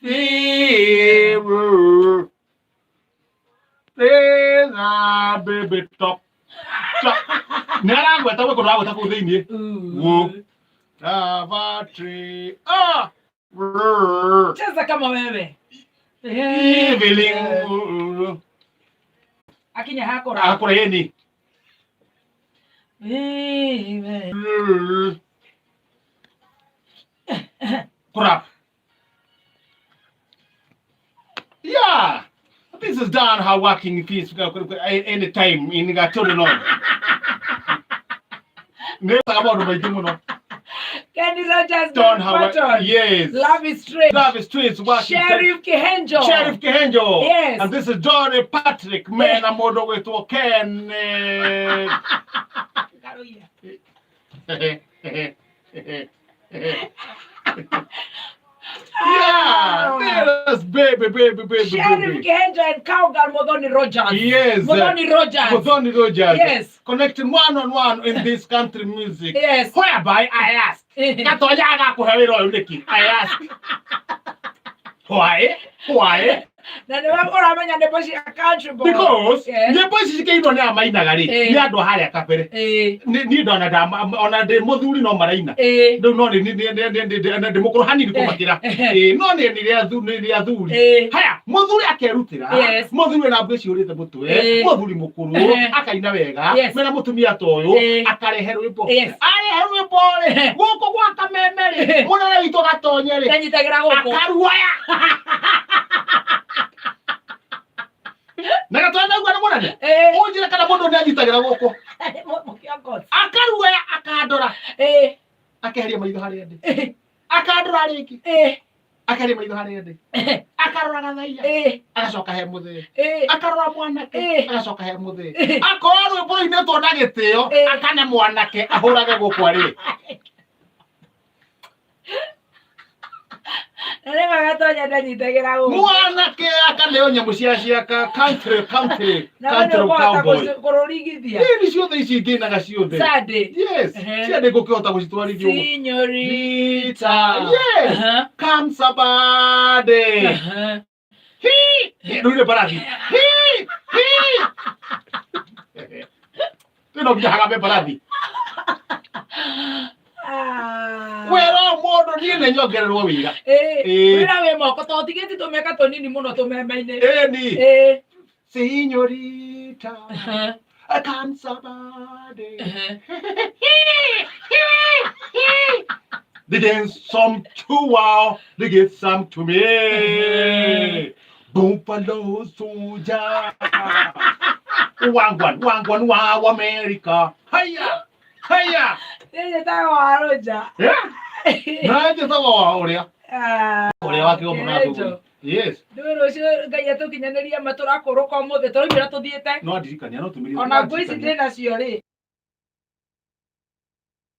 Fever. There's a baby top. Nĩ aragweta gwĩ kũndũ aragweta kũu thĩiniĩ. Wo. Lava tree. Ah. Rrr. Cheza kama wewe. Evening. Akinya hakora. Akora yeni. Wewe. Rrr. Crap. Yeah. This is done how working fees any time in Gatoro no. Nĩ maũndũ maingĩ mũno. Kenny Rogers, Don Don Howard. Patton. Yes. Love is strange. Love is Streets working. Sheriff Kihenjo. Sheriff Kihenjo. Yes. And this is Johnny Patrick mena mũndũ gwĩtwo Ken. Karuia. Yeah, there's baby, baby, baby, Sheriff baby. Kihenjo and Cowgirl Muthoni Rogers. Yes. Muthoni Rogers. Muthoni Rogers. Yes. Connecting one on one in this country music. Yes. Whereby I ask. Gatonya agakũhe wĩra ũyũ nĩkĩ? I ask. Why? Why? Na nĩwe ũramenya nyĩmbo cia country boy. Because Yes. nyĩmbo ici cikĩinwo nĩ aya mainaga rĩ, Eh. nĩ andũ a harĩa kabere. Eh. Niĩ ndona ona ndĩ mũthuri no maraina. Eh. Rĩu no nĩ ndĩ mũkũrũ hanini kũmakĩra. Eh. Ĩĩ, no nĩ nĩ rĩa athuri. Eh. Haya, mũthuri akerutĩra. Yes. Mũthuri wĩna mbũ ciũrĩte mũtwe, Eh. mũthuri mũkũrũ, Eh. akaina wega, Yes. mena mũtumia ta ũyũ, Eh. akarehe rwĩmbo. Yes. Arehe rwĩmbo rĩ, gũkũ gwa kameme rĩ, Eh. mũnene witũ gatonye rĩ, Ndanyitagĩra gũkũ. akaruoya. Na gatonya naigua nĩ mũnene. Eh. Ũnjĩre kana mũndũ nĩ anyitagĩra gũkũ. Mũkĩongozi. Akaruoya akandora, Eh. akeheria maitho harĩa ndĩ. Eh. Akandora rĩngĩ, Eh. akeheria maitho harĩa ndĩ. Akarora gathaia, Eh. agacoka he mũthee. Eh. Akarora mwanake, Eh. agacoka he mũthee. Eh. Akorwo rwĩmbo rũinĩtwo na gĩtĩo, Eh. akane mwanake ahũrage gũkũ arĩ. Na nĩ magatonya ndanyitagĩra gũkũ. Mwanake akaneo nyamũ cia cia country country Na we country nĩ ũkũhota cowboy. kũrũrigithia. Nini ciothe ici ngĩinaga ciothe. Sunday. Yes. Ehe. Ciande ngũkĩhota gũcitwarithia ũguo. Señorita. Yes. Aha. Come somebody. Aha. Hi. Rĩu nĩ mbarathi. Hi. Hi. Rĩu no nginya hagambe mbarathi. Ah. Wĩra ũyũ mũndũ niĩ nĩ nyongererwo wĩra. Eh, Eh. wĩra wĩ moko to tigĩti tũmĩaka tũnini mũno tũmeme-inĩ. Ĩni. Eh. Señorita. Aha. Come somebody. Aha. They get some to wow, they get some to me. Buffalo soldier. Wangwan, wangwan, wow, America. Hiya, hiya. Niĩ njĩtagwo Warũnja. Yeah. Na njĩtagwo wa ũrĩa. Ah, Ũrĩa wa kĩgomano na Kĩrenjo. thũgũrĩ. Yes. Ndũĩ rũciũ Ngai atũkinyanĩria ma tũrakũrũka ũmũthĩ tũraumĩra tũthiĩte No andirikania, no tũmĩrie. ona nguo ici ndĩnacio rĩ.